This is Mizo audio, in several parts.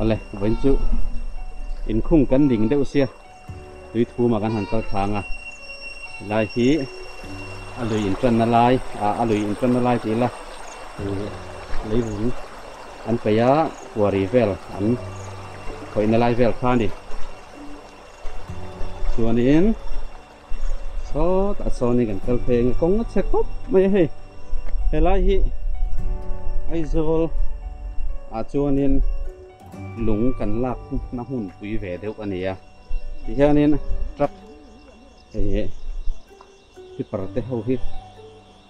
Awle vawiin chu inkhung kan ding deuh sia tui thum ah kan han kal thlang a helai hi a lui intanna lai ah a lui intanna lai tih ila ih leivung an paih a kuari vel an khawihna lai vel kha a ni chuanin Sawtah sawnin kan kal phei ang a kawng a chhe khawp mai a hei helai hi Aizawl ah chuanin lung kan lak na hmun pui ve deuh a ni a tihianin truck ih tipper te ho hi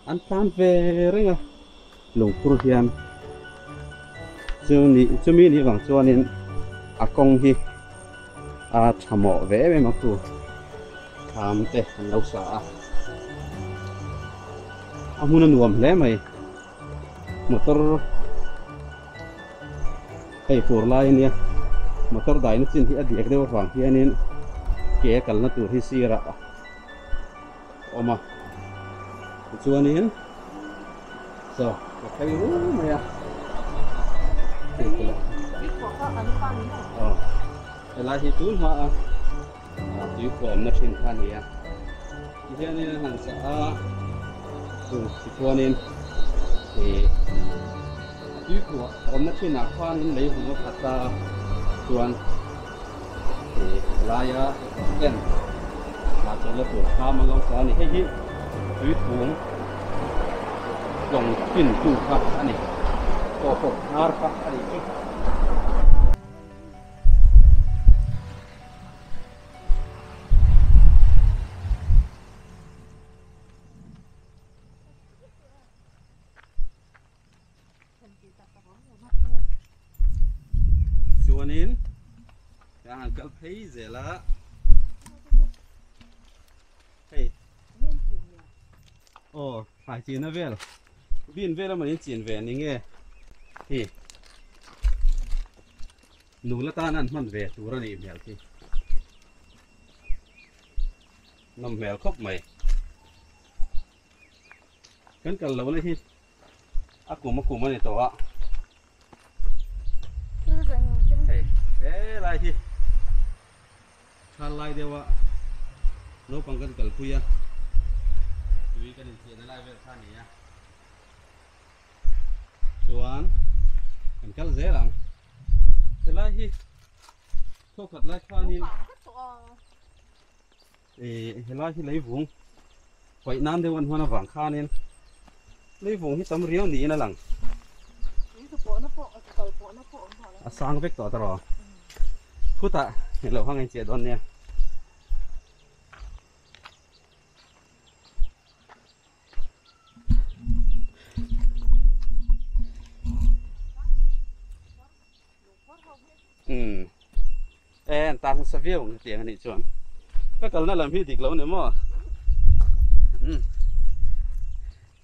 an tlan ve reng a lungphur hian chumi ni vang chuanin a kawng hi a tha mawh ve em em a khu thlam te an lo sa a a hmun a nuam hle mai motor hei fur lai ania motor daina chin hi a diak deuh avang hianin ke a kalna tur hi sirah awm a tichuanin chaw ka phei rul mai a aw helai hi tun hma a tui khawmna thin kha a ni a tihianin an han sah a chu tichuanin ih a tui khuah awmna thinah khanin lei hung a khat a chuan Ih helaia ten hna chawlhna tur thlam an lo sa a ni. Hei hi tuithung tlawng fintu kha a ni. Tawpawp hnar kha a nih chu. Chuanin ka han kal phei zel a hei aw thlai chin a vel bin vel a mawni chin ve ni nge hi nula tan an hman ve tur a nih hmel khi nawm hmel khawp mai kan kal lo na hi a kum a kum a ni tawh a hei helai hi thal lai deuh a naupang kan kalpui a tui kan inchiahna lai vel kha a ni a chuan kan kal zel ang helai hi thawkhat lai khanin Ih helai hi leivung paih nan deuh an hman avang khanin leivung hi tam riau niin a lang. A sang vek tawh tawh khutah lo hang in chiah dawn nia. Umm e an tan nasa viau ang hetiang anih chuan ka kalna lam hi dik lo ni maw umm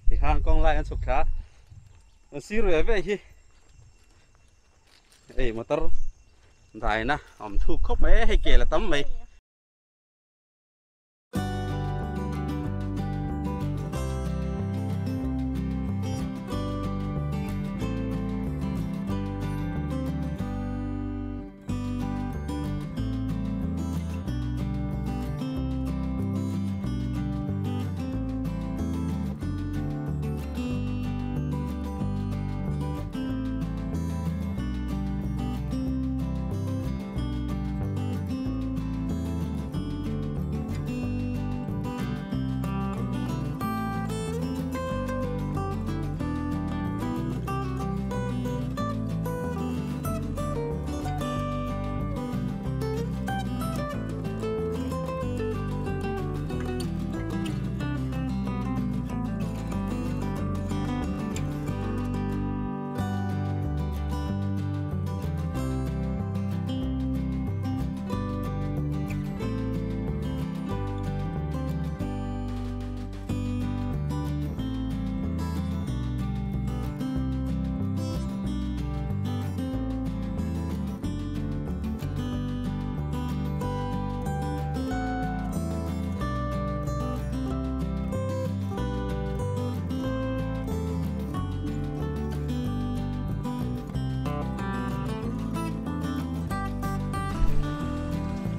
tikhan kawng lai an chhuk thla an sir ve ve hi hei motor daina awm thuk khawp mai e hei kel a tam mai.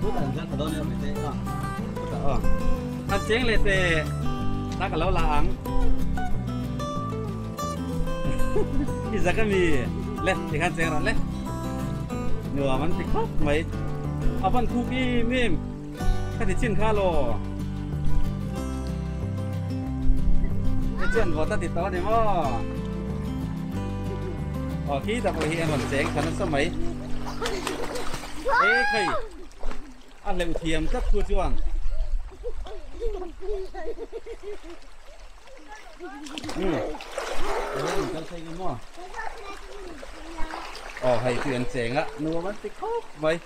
Khutah an chuan tha dawn emaw te a khutah aw han cheng leh teh ta ka lo la ang i zak ami le tikhan cheng rawh le nuam an ti khawp mai a van thuk im im ka ti chin kha law i chuan vawt a ti tawh a ni maw aw khi tak pawh hi an rawn cheng tha nasa mai. E khei a hleuh thiam tlat thu chuan Aw hei tui an cheng a nuam an ti khawp mai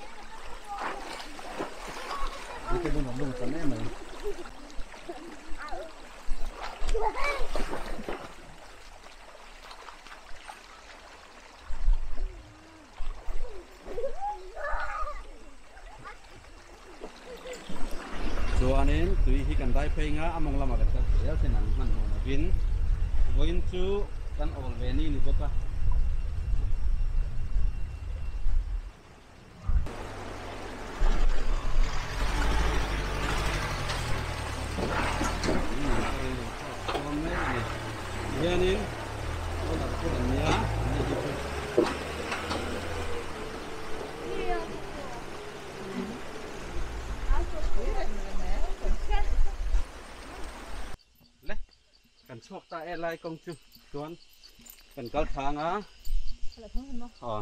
Chuanin tui hi kan dai phei nga a mawng lamah kan kal zel thin ang hmanhmawh lovin vawiin chu kan awl ve ni ni bawk a. Hianin Le kan chhuak ta e lai kawng chu chuan kan kal thlang a aw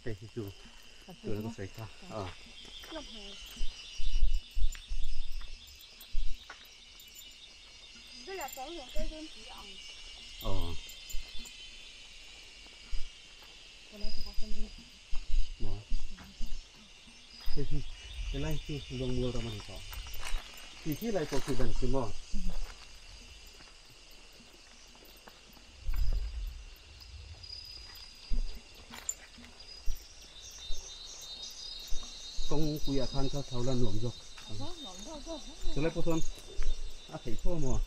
hei hi chu tuna ka sawi kha aw. Aw. Hei hi helai chu lungmual ram a ni tawh. Tih khi lai pawh khi dan si maw? Kawngpui ah khan kha chho la nuam zawk. Chulai pawh chuan a theih tho maw?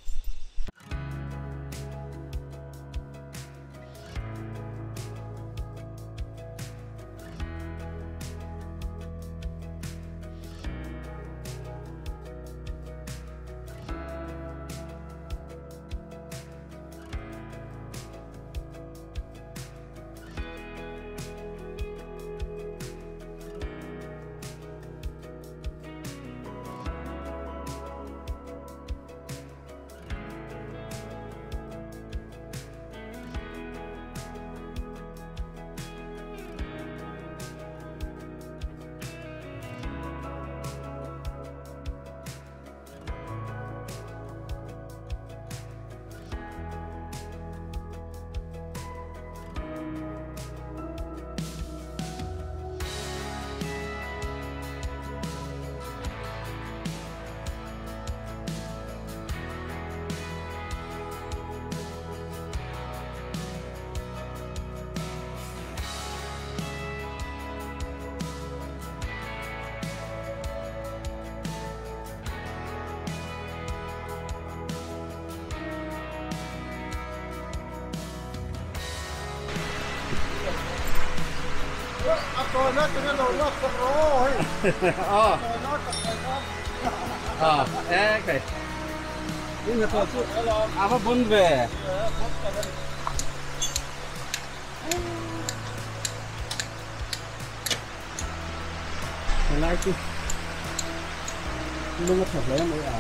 A va bun ve. Helai chu lung a tha hle mai a.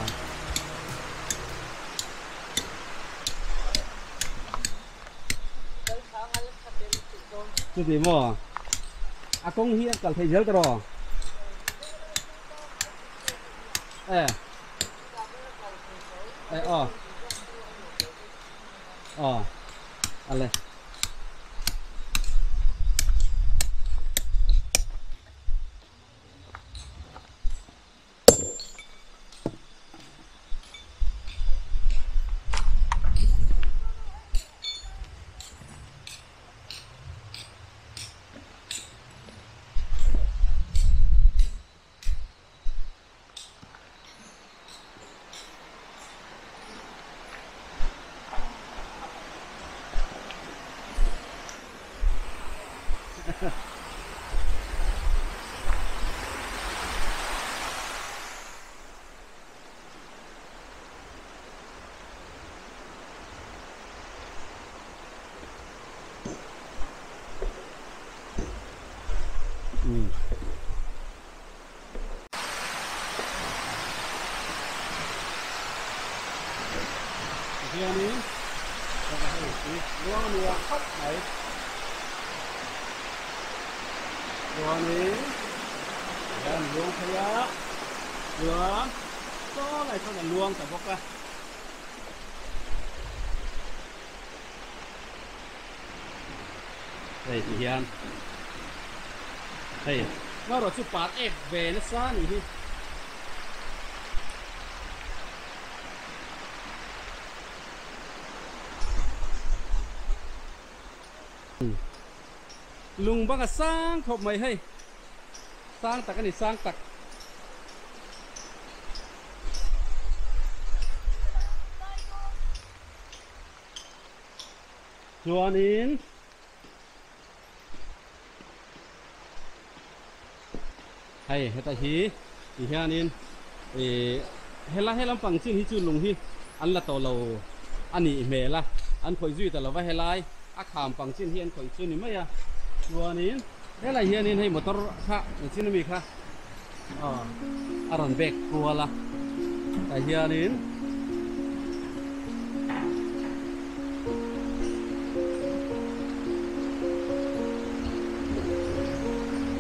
Chuti maw? A kawng hi a kal thei zel ta rawh. E. E aw. Aw. Ale. Tihianin hei tui luang a nia khawp mai. Chuanin tihian luang phei a, chuan saw lai sawn a luang ta bawk a. Hei ti hian hei ngarawh chu par ek ve nasa a nih hi. Lung bang a sang khawp mai hei sang tak a ni sang tak. Chuanin hei heta hi ti hianin ih helai he lampang chin hi chu lung hi an la tawh lo a nih hmel a an khawih zui ta lova helai a kham pang chin hi an khawih chu ni mai a chuanin helai hianin hei motor kha chin ami kha aw a rawn bek kual a tah hianin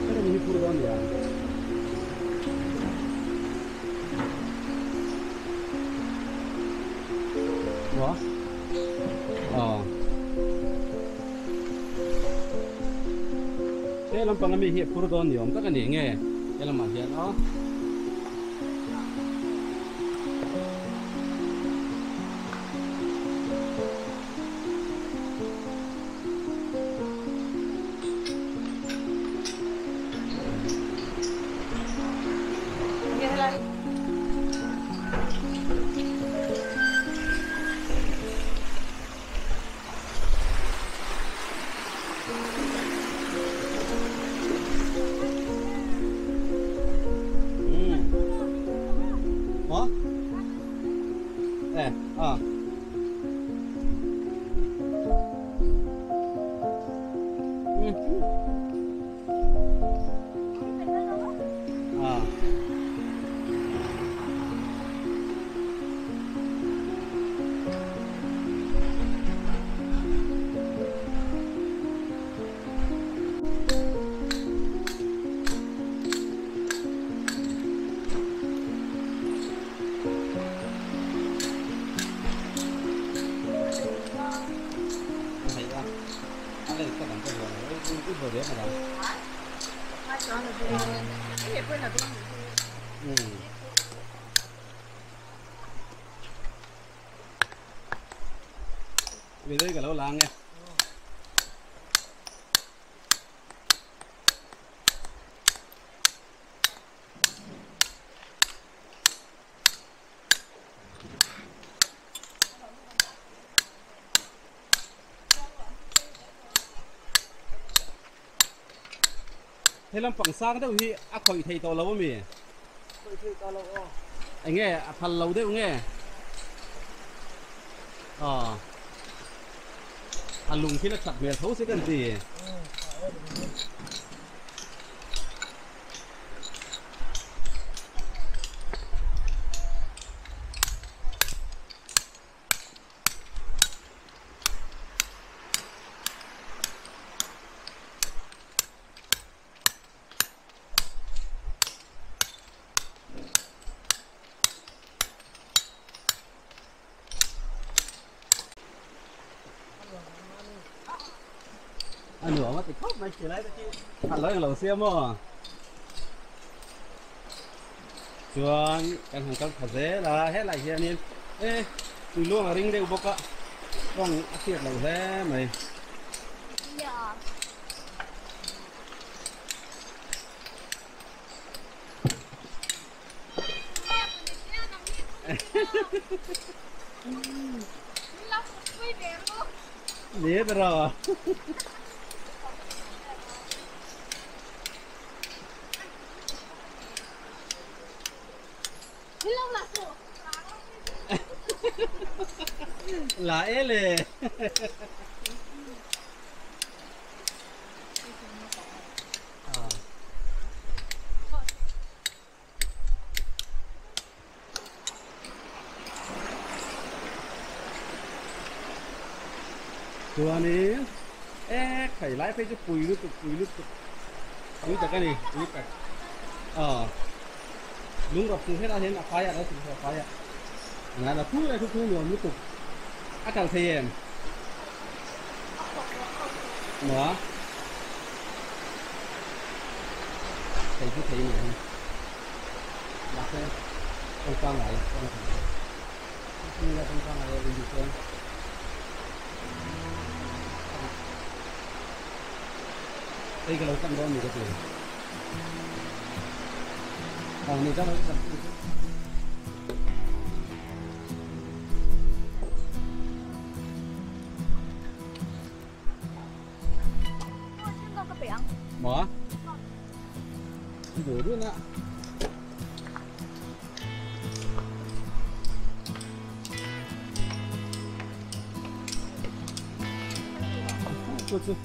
hemi hi phur dawn nia maw aw he lampang ami hi a phur dawn ni awm tak a ni nge he lamah hian aw. Vì đây cả lâu làng nghe. He lampang sang deuh hi a khawih thei tawh lo ami? Khawih thei tawh lo aw. Eng nge a phal lo deuh nge? Aw. A lung khi la that hmel tho se kan ti. A nuam a ti khawp mai khi lai te khi a lo englo sia maw chuan kan han kal tha zel a helai hianin e tui luang a ring deuh bawk a kawng a hriat loh hle mai. Ni ber a. La e le. Chuanin e khai lai phei chu pui lutuk pui lutuk pui tak a ni pui tak aw lung rawp chung hetah hian a faiah lo chhuk a faiah ngai lo khu lai khu khu nuam lutuk a kal thei em maw thei chu thei nih hi mahse kawng pangngai kawng thei lo kawng pangngai a in chuan. Hei ka lo tan dawn ni ka ti. Aw ni ka lo tan. Maw? Duh duh na. 过去。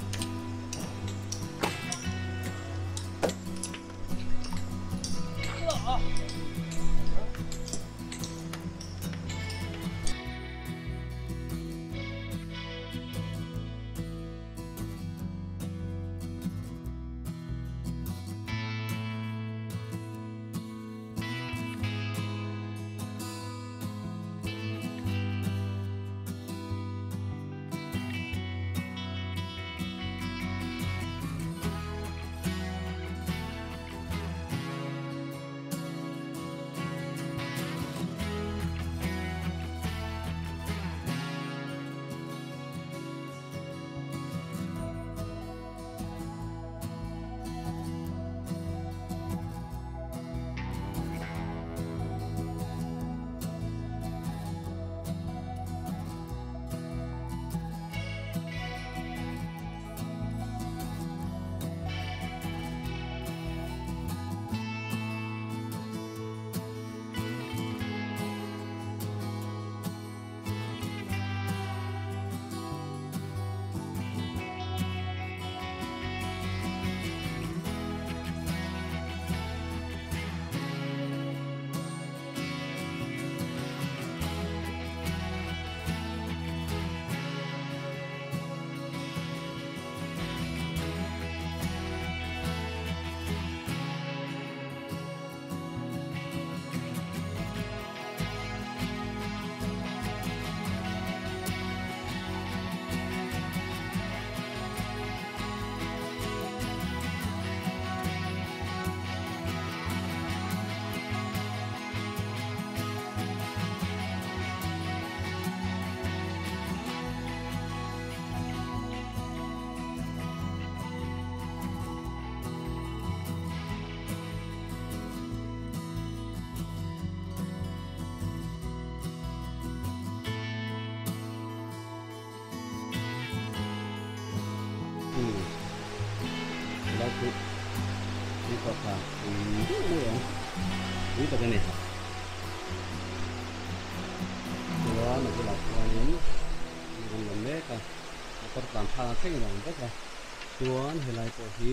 Chuan helai pawh hi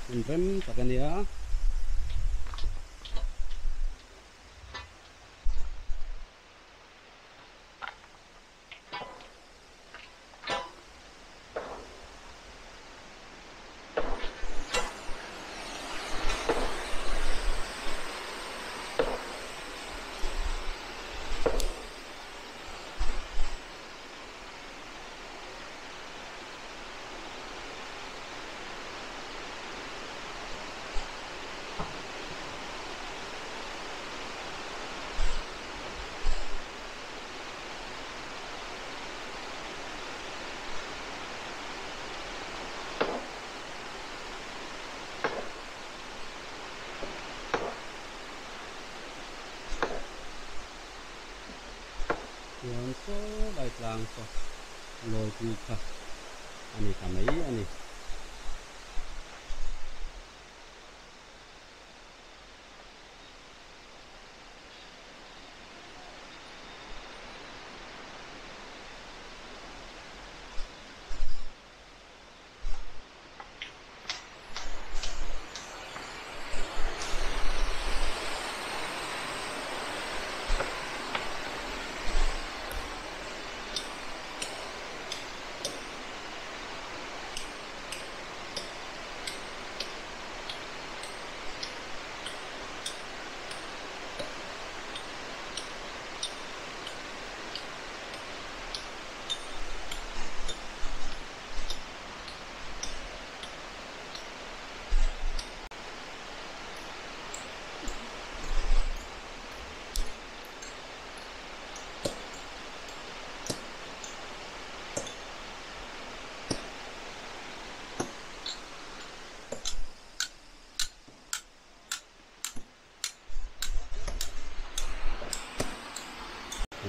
hun rem tak a nia. Chuan saw lai tlang saw lawi pui kha a ni ta mai a ni.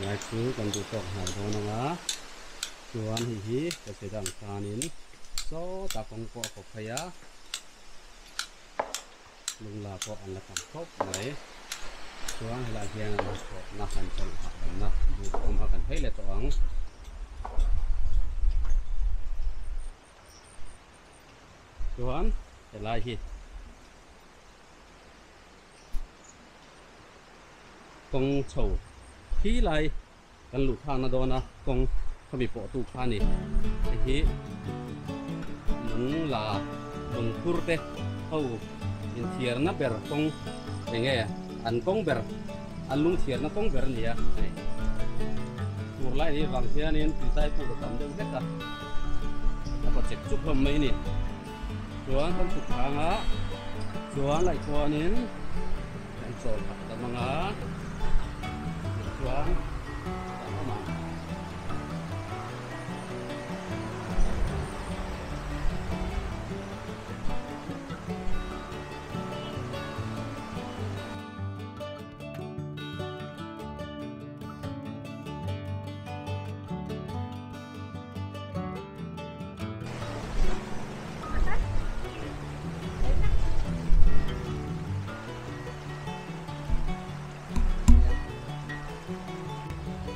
Helai chu kan duh tawk hnai dawn ang a, chuan hei hi ka che dang khanin sawtah kawng pawh a kawp phei a, lungla pawh an la tam khawp mai. Chuan helai hian an hnathawhna han chawlh hahdamna buk awm a kan phei leh tawh ang. Chuan helai hi kawng chho khi lai kan luh thlakna dawn a kawng khami pawh tu kha a ni. Hei hi lung la lungphur te ho inthiarna ber kawng eng nge an kawng ber an lung thiarna kawng ber a ni a hei. Tur lai nih vang hianin tuitai puk a tam deuh hlek a a paw chek chuk hlawm mai a ni. Chuan kan chhuk thlang a chuan laih chuanin kan chawl phak ta mang a tichuan kan awm ang.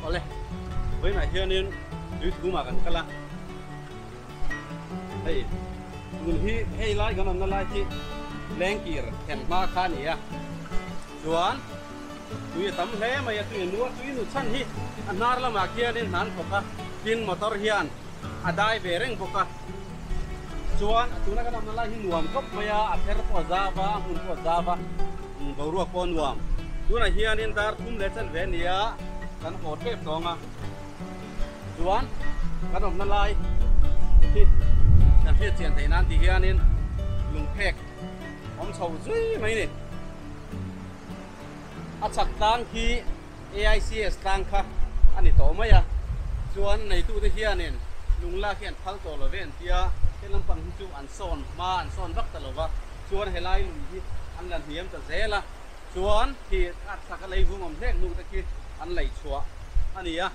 Awle, vawiinah hianin tui thumah kan kal a, hei tun hi hei lai kan awmna lai hi lengkir thlen hma kha a ni a, chuan tui a tam hle mai a, tui a nu a, tui nu chhan hi a hnar lamah khianin hna an thawk a, tin motor hian a dai ve reng bawk a, chuan tuna kan awmna lai hi nuam khawp mai a, a pher pawh a zau a, a hmun pawh a zau a, boruak pawh a nuam. Tunah hianin dar thum leh chanve a ni a, kan haw tep tawng a, chuan kan awmna lai hi kan hriat chian theih nan ti hianin lungphek awm chho zui mai a ni. A chhak tlang khi AICS tlang kha a ni tawh mai a, chuan neitute hianin lunglak hi an phal tawh lo ve an tia, he lampang hi chu an sawn hma an sawn vak ta lo va, chuan helai lui hi an la hniam ta zel a, chuan khi a chhak a leivung awm hlek hnuk te khi an lei chhuah a ni a,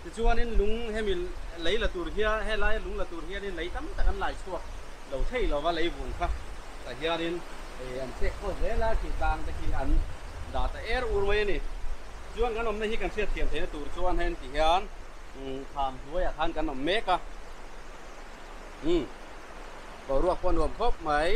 tichuanin lung hemi lei la tur hian helai lung la tur hianin lei tam tak an lai chhuak lo thei lo va leivung kha tah hianin an chek pawh zel a, khi tlang te khi an dah ta er ur mai a ni. Chuan kan awmna hi kan hriat thiam theihna tur chuan hei ti hian thlam hnuaiah khan kan awm mek a, umm boruak pawh a nuam khawp mai.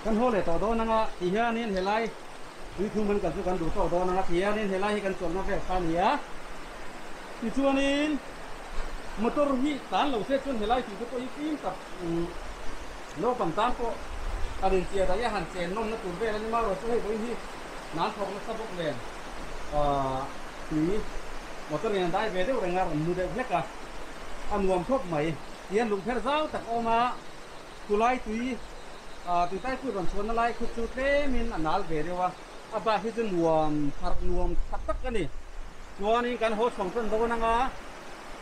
Kan haw leh tawh dawn anga ti hianin helai tui thum kan kal chu kan duh tawh dawn anga ti hianin helai hi kan chawlhna vel kha a ni a. Tichuanin motor hi tan lo se chuan helai tih te pawh hi fim tak naupang tan pawh an inchiah daih a han chen nawmna tur vel a ni marawh chu hei vawiin hi nan thawk nasa bawk nen tui motor in an dai ve deuh reng a rawn nu deuh hlek a a nuam khawp mai. Tihian lungpher zau tak a awm a, khulai tui tuitai put rawn chhuahna lai khu chu tlemin a nal ve deuh a, a bak hi chu nuam pharh nuam tha tak a ni. Chuanin kan haw chhawng tan dawn ang a,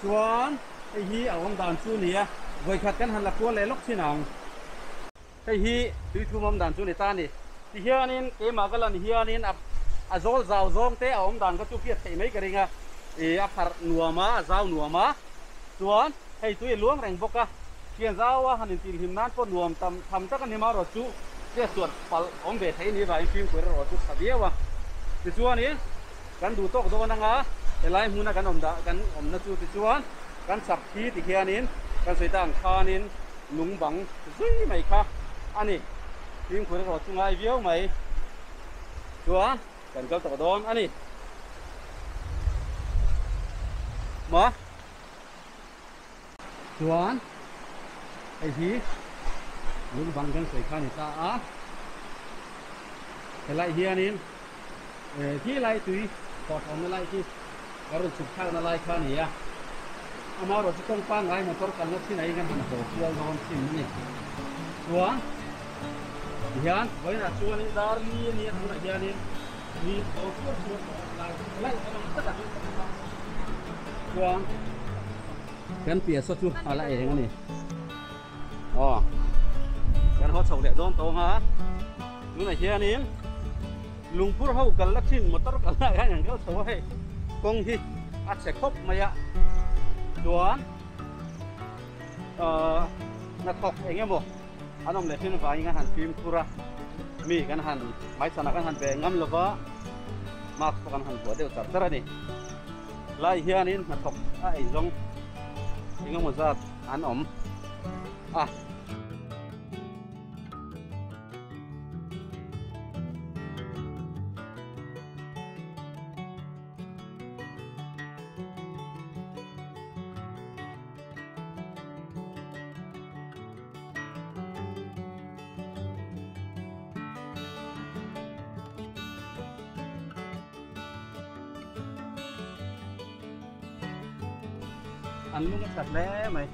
chuan hei hi a awm dan chu a ni a, vawikhat kan han la kual leh lawk thin ang. Hei hi tui thum awm dan chu a ni ta a ni. Tihianin keimah ka lan hianin a a zawl zau zawng te a awm dan kha chu hriat theih mai ka ring a, ih a pharh nuam a, a zau nuam a, chuan hei tui a luang reng bawk a, thian zau a han intilhlim nan pawh nuam tam tham tak a ni marawh chu hriat suat palh awm ve thei a ni vangin fimkhur erawh chu tha viau a. Tichuanin kan duh tawk dawn anga helai hmuna kan awm dah kan awmna chu tichuan kan chak khi tihianin kan sawi ta ang khanin lung bang zui mai kha a ni. Fimkhur erawh chu ngai viau mai chuan kan kal tawh dawn a ni. Maw? Chuan hei hi lung bang kan sawi kha a ni ta a, helai hianin khi lai tui thawhthawmna lai khi ka rawn chhuk thlakna lai kha a ni a, amaherawhchu kawng pangngai motor kalna thin ah hian kan han haw kual dawn thin a ni. Chuan. Tihian vawiinah chuanin dar li a nia tunah hianin ni a lo chhuak chhuak tawh a lai lai a lang tlat a chuan kan piah saw chu a la eng a ni aw kan haw chho leh dawn tawng a tunah hianin lungphur ho kal la thin motor kal lah hian kan kal chho a hei kawng hi a chhe khawp mai a chuan ahh hnathawk eng emaw an awm leh thin avangin kan han fimkhur a mi kan han hmaichhanah kan han ve ngam lova mask pawh kan han vuah deuh char char a ni lai hianin hnathawk a eizawng eng emaw zat an awm a. An lung a that hle mai.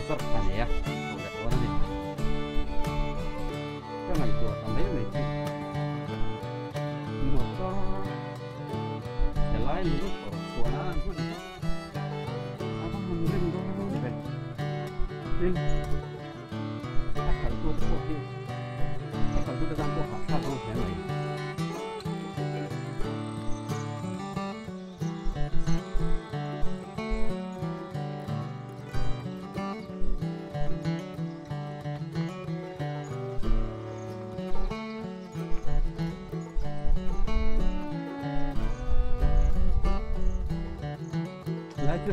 zarh kha a nei a, chho leh dawn a ni. Ka ngaihtuah ta mai mai chu motor helai lu kawr chhuah nan an hman a, a va han rem dawn ve. Tin, a khalhtute pawh hi a khalhtute tan pawh hahthlak dawn hle mai. Lai chu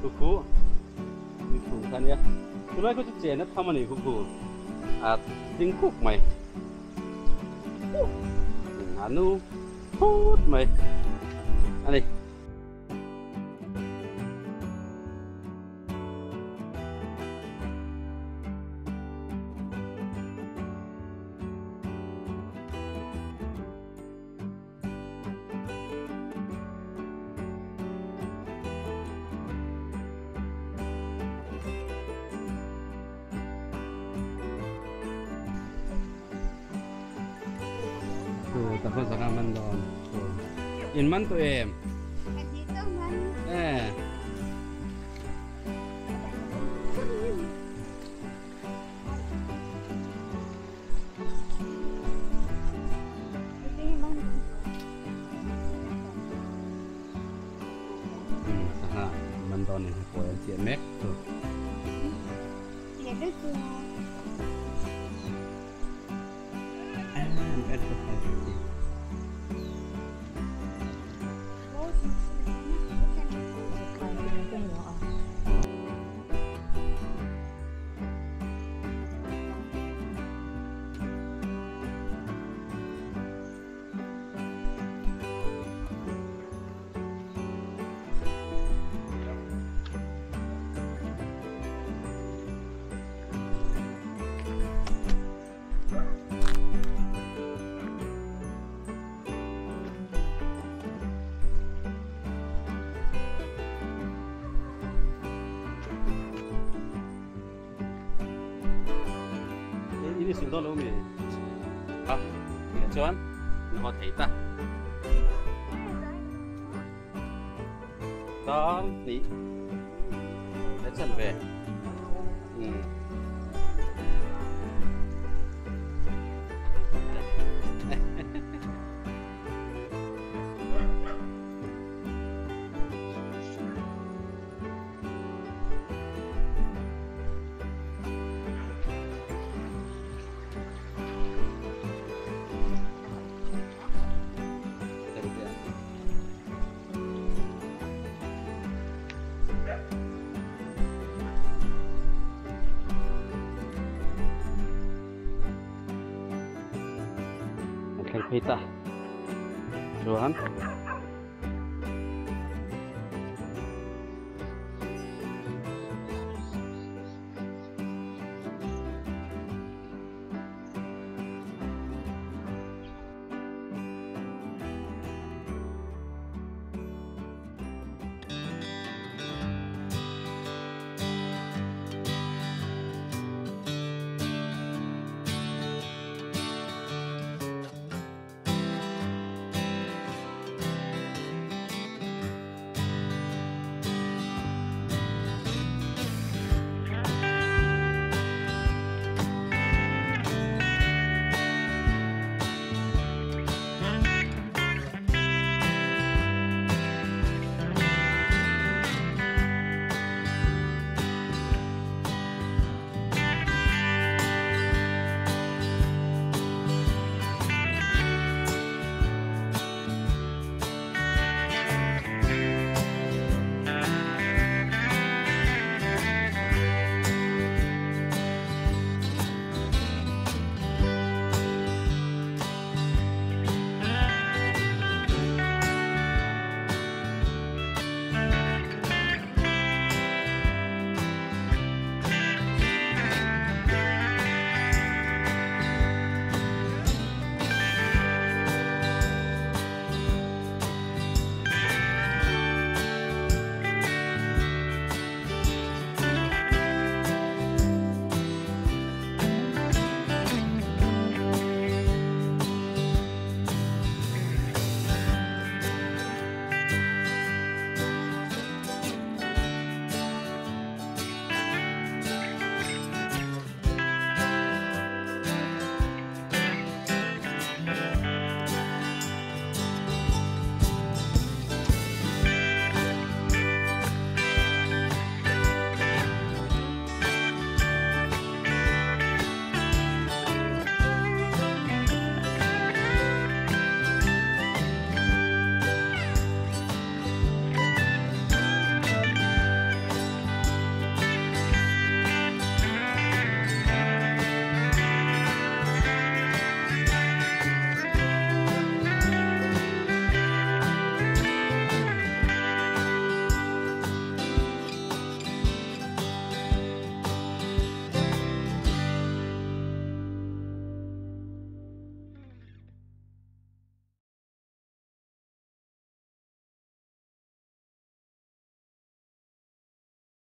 Khu khu tuikhur kha ania chulai khaw chu chen a tham a ni khu khu a ding kuk mai a nu phut mai a ni. Ta khaw sangha man dawn in man tawh em eh Sangha man dawn in kawi an chiah mek chu. Ini sil dawn lo mi a tih chuan an haw thei ta dar hnih leh chanve umm. An thleng phei ta chuan.